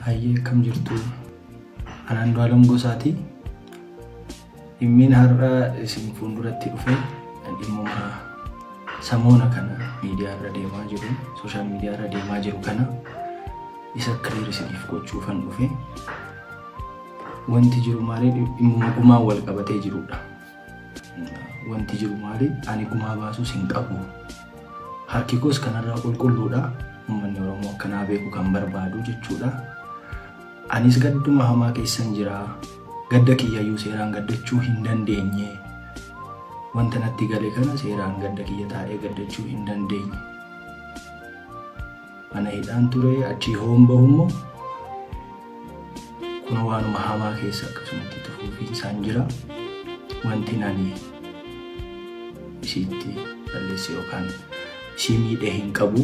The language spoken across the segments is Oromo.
Hayyee, akkam jirtu? Ani Andu'aalam Gosaati. Dhimmiin har'a isin fuulduratti dhufe dhimmuma samoona kana miidiyaa irra deemaa jiru, social media irra deemaa jiru kana isa clear isiniif gochuufan dhufe. Wanti jiru maali? Dhimmuma gumaan wal qabatee jirudha. Wanti jiru maali? Ani gumaa baasuus hin qabu. Harki koos kanarraa qulqulluudha. Uummanni Oromoo akkanaa beeku kan barbaadu jechuudha. Anis gadduma hamaa keessan jira. Gadda kiyyayyuu seeraan gaddachuu hin dandeenye. Wanta natti gale kana seeraan gadda kiyya taa'ee gaddachuu hin dandeenye. Mana hidhaan ture, achii hoon bahu immoo kun waanuma hamaa keessa akkasumatti itti fufiinsaan jira. Wanti ani isiitti balleesse yookaan isii miidhee hin qabu.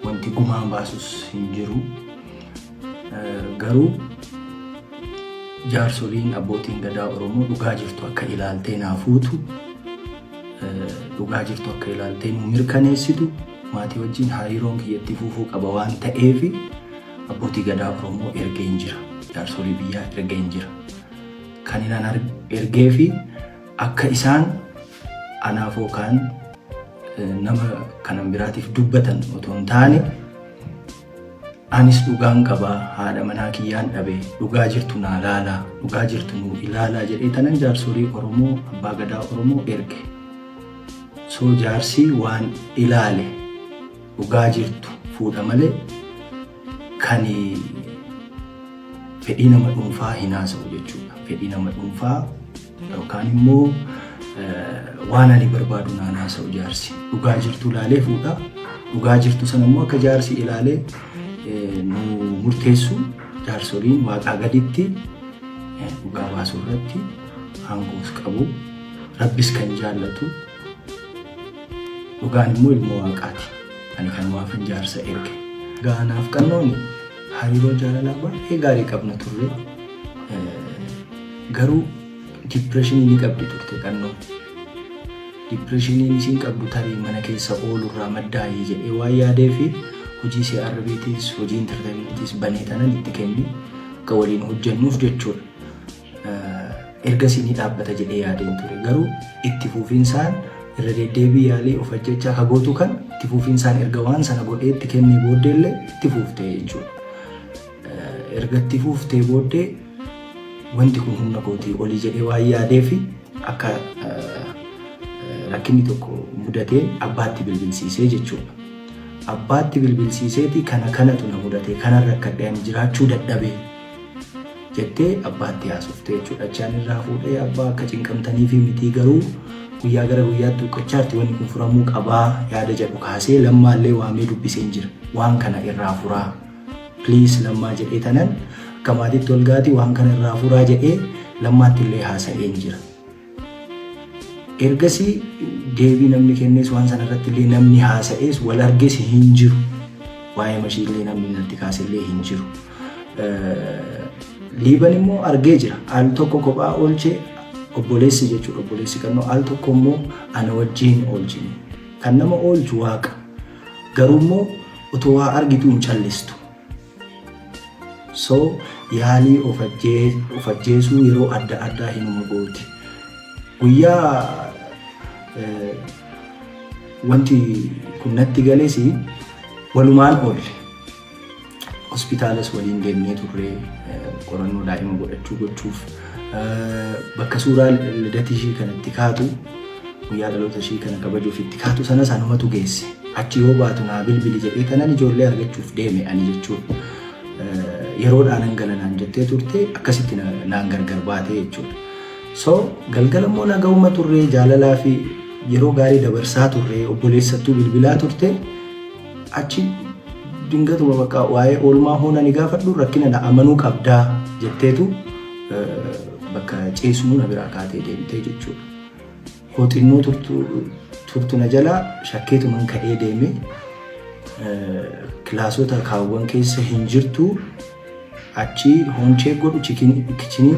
Wanti gumaan baasus hin jiru. Garuu jaarsoliin, abbootiin gadaa Oromoo dhugaa jirtu akka ilaaltee naa fuutu, dhugaa jirtu akka ilaaltee nu mirkaneessitu, maatii wajjin hariiroon kiyyatti fufuu qaba waan ta'eef abbootii gadaa Oromoo ergeen jira. Jaarsolii biyyaa ergeen jira. Kan inni ergee fi akka isaan anaaf yookaan nama kanan biraatiif dubbatan otoo hin taane, anis dhugaan qabaa, haadha manaa kiyyaan dhabe, dhugaa jirtu naa laalaa, dhugaa jirtu nuu ilaalaa jedhee tanan jaarsolii Oromoo, abbaa gadaa Oromoo erge. So jaarsi waan ilaale dhugaa jirtu fuudha malee kan fedhii nama dhuunfaa hin haasa'u jechuudha. Fedhii nama dhuunfaa yookaan immoo waan ani barbaadu naan haasa'u jaarsi. Dhugaa jirtu ilaalee fuudha. Dhugaa jirtu sana immoo akka jaarsi ilaalee nu murteessu, jaarsoliin waaqaa gaditti dhugaa baasuu irratti aangoos qabu. Rabbis kan jaallatu, dhugaan immoo ilma waaqaati. Ani kanumaafan jaarsa erge. Gaanaaf qannoon hariiroo jaalalaa baay'ee gaarii qabna turre. Garuu depressionii ni qabdi turte qannoon. Depressioniin isiin qabdu tarii mana keessa oolurraa maddaayii jedhee waan yaadee fi hojii CRBtis, hojii entertainmentiis banee tanan itti kenne akka waliin hojjennuuf jechuudha. Ergasii ni dhaabbata jedhee yaadeen ture. Garuu itti fufinsaan irra deddeebii yaalii of ajjechaa ka gootu kan itti fufinsaan erga waan sana godhee itti kennee booddeellee itti fuuftee jechuudha. Erga itti fuuftee booddee wanti kun humna kootii olii jedhee waan yaadee fi akka rakkinni tokko mudatee abbaatti bilbilsiisee jechuudha. Abbaatti bilbilsiiseeti kana kanatu na mudatee, kanan rakkadhee, ani jiraachuu dadhabee jettee abbaatti haasoftee jechuudha. Achaan irraa fuudhee, abbaa akka cinqamtanii fi mitii, garuu guyyaa gara guyyaatti huqqachaarti, wanni kun furamuu qabaa yaada jedhu kaasee Lammaallee waamee dubbiseen jira. Waan kana irraa furaa. Please Lammaa jedhee tanan akka maatiitti ol gaati waan kana irraa furaa jedhee Lammaatti illee haasa'een jira. Ergasii deebii namni kennees, waan sana irratti illee namni haasa'ees, wal arges hin jiru. Waa'ee mashii illee namni natti kaase illee hin jiru. Liiban immoo argee jira. Al tokko kophaa oolchee obboleessi jechuudha. Obboleessi kannoo al tokko immoo ana wajjin oolchine. Kan nama oolchu Waaqa. Garuu immoo otoo waa argitu hin callistu. So yaalii of ajjeesuu yeroo adda addaa hinuma gooti. Guyyaa wanti kun natti gales walumaan oolle. Hospitaalas waliin deemnee turre qorannoo daa'ima godhachuu gochuuf, bakka suuraa lidatii ishii kanatti kaatu, guyyaa dhaloota ishii kana kabajuuf itti kaatu sanas anumatu geesse. Achi yoo baatu naa bilbili jedhee kanan ijoollee argachuuf deeme ani jechuudha. Yeroodhaan hangala naan jettee turte, akkasitti naan gargar baatee jechuudha. So galgala immoo naga'uma turre, jaalalaa fi yeroo gaarii dabarsaa turre, obboleessattuu bilbilaa turte. Achi dingatuma bakka waa'ee oolmaa hoona ni gaafadhu, rakkina na amanuu qabdaa jetteetu bakka ciisnu na biraa kaatee deemtee jechuudha. Hoo xinnoo turtu na jalaa shakkeetuman ka'ee deeme, kilaasota kaawwan keessa hin jirtu. Achi hoonchee godhu kitcheniin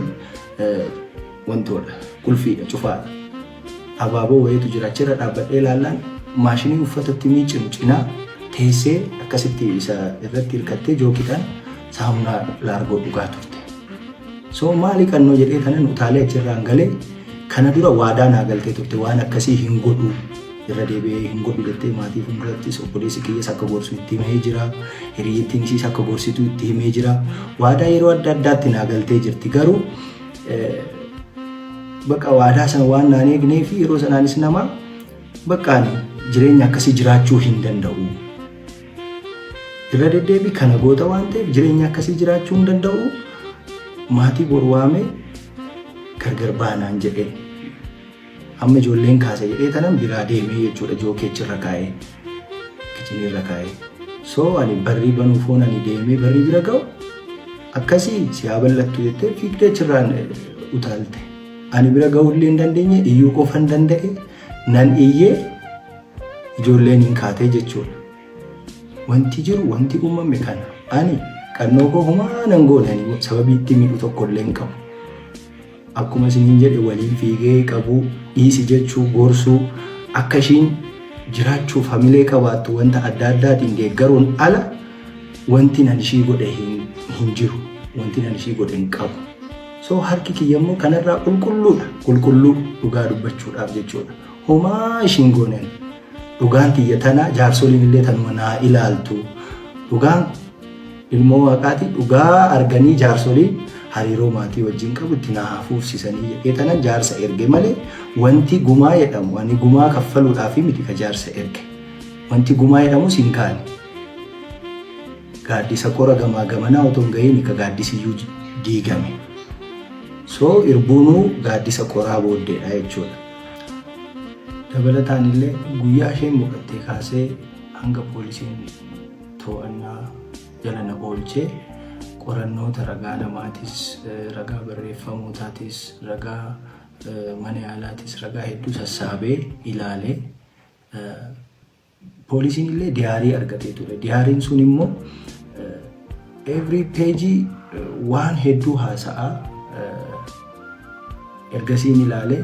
wantoodha, qulfiidha, cufaadha. Abaaboo wayiitu jira, achirra dhaabbadhee ilaallaan maashinii uffatatti miicinu cinaa teessee akkasitti isa irratti hirkattee jookiidhaan Saamunaa laargoo dhugaa turte. So maali qannoo jedhee kanan utaalee achirraan galee kana dura waadaa naa galtee turte waan akkasii hin godhu irra deebi'ee hin godhu jettee maatii fuuldurattis obboleessi kiyyas akka gorsu itti himee jira. Hiriyyittiin isiis akka gorsitu itti himee jira. Waadaa yeroo adda addaatti naa galtee jirti. Garuu bakka waadaa sana waan naan eegnee fi yeroo sanaanis nama bakka ani jireenya akkasii jiraachuu hin danda'u. Irra deddeebii kana goota waan ta'eef jireenya akkasii jiraachuu hin danda'u. Maatii boru waamee gargar baanaan jedhee. Amma ijoolleen kaasa jedhee tanan biraa deemee jechuudha jookii achirra kaa'ee kichiniirra kaa'ee. So ani barrii banuu foon ani deemee barrii bira ga'u akkasii si haa bal'attu jettee fiigdee achirraan utaalte. Ani bira ga'uu illee hin dandeenye iyyuu qofa hin danda'e nan iyyee ijoolleen hin kaatee jechuudha. Wanti jiru wanti uumame kana ani qannoo koo homaa nan goone ani sababii itti miidhu tokko illee hin qabu. Akkuma isiniin jedhe waliin fiigee qabuu, dhiisi jechuu, gorsuu, akka ishiin jiraachuuf hamilee qabaattu wanta adda addaatiin deeggaruun ala wanti nan ishii godhe hin jiru. Wanti nan ishii godhe hin qabu. So harki kiyya immoo kanarraa qulqulluudha. Qulqulluu dhugaa dubbachuudhaaf jechuudha. Homaa ishiin goonen. Dhugaan tiyya tana jaarsoliin illee tanuma naa ilaaltu. Dhugaan ilmoo waaqaati dhugaa arganii jaarsoliin hariiroo maatii wajjin qabu itti naa hafuufsisanii jedhee tanan jaarsa erge malee wanti gumaa jedhamu ani gumaa kaffaluudhaaf miti ka jaarsa erge. Wanti gumaa jedhamus hin kaane. Gaaddisa qora gamaa gamanaa otoo hin gahiin ka gaaddisiyyuu diigame. So irbuunuu gaaddisa qoraa booddeedha jechuudha. Dabalataan illee guyyaa isheen boqottee kaasee hanga poolisiin to'annaa jala na oolchee qorannoota ragaa namaatis, ragaa barreeffamootaatis, ragaa mana yaalaatis ragaa hedduu sassaabee ilaalee poolisiin illee diary argatee ture. Diaryn sun immoo every page waan hedduu haasa'aa ergasiin ilaalee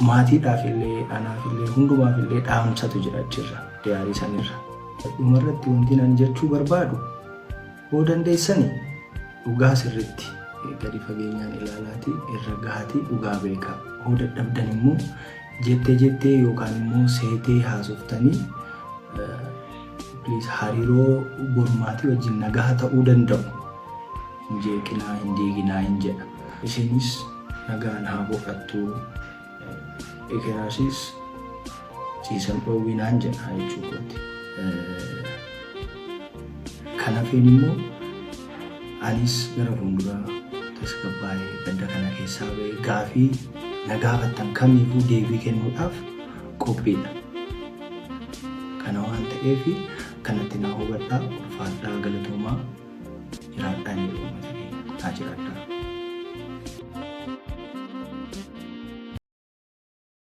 maatiidhaaf illee anaaf illee hundumaaf illee dhaamsatu jira achirra diary sanirra. Dhumarratti wanti ani jechuu barbaadu hoo dandeessani dhugaa sirritti gadi fageenyaan ilaalaati irra gahaatii dhugaa beekaa. Hoo dadhabdan immoo jettee jettee yookaan immoo seetee haasoftanii please hariiroo bormaatii wajjin nagaa ta'uu danda'u. Hin jeeqinaa hin diiginaa hin jedha. Isheenis nagaan haa boqattu. Ekeraasiis ciisan dhoowwinaan jedha jechuu kooti. Kan hafeen immoo anis gara fuulduraa tasgabbaa'ee gadda kana keessaa ba'ee gaafii na gaafattan kamiifuu deebii kennuudhaaf qophiidha. Kana waan ta'eef kanatti naa hubadhaa, ulfaadhaa, galatoomaa, jiraadhaa jedhu uummata keenya. Naa jiraadhaa.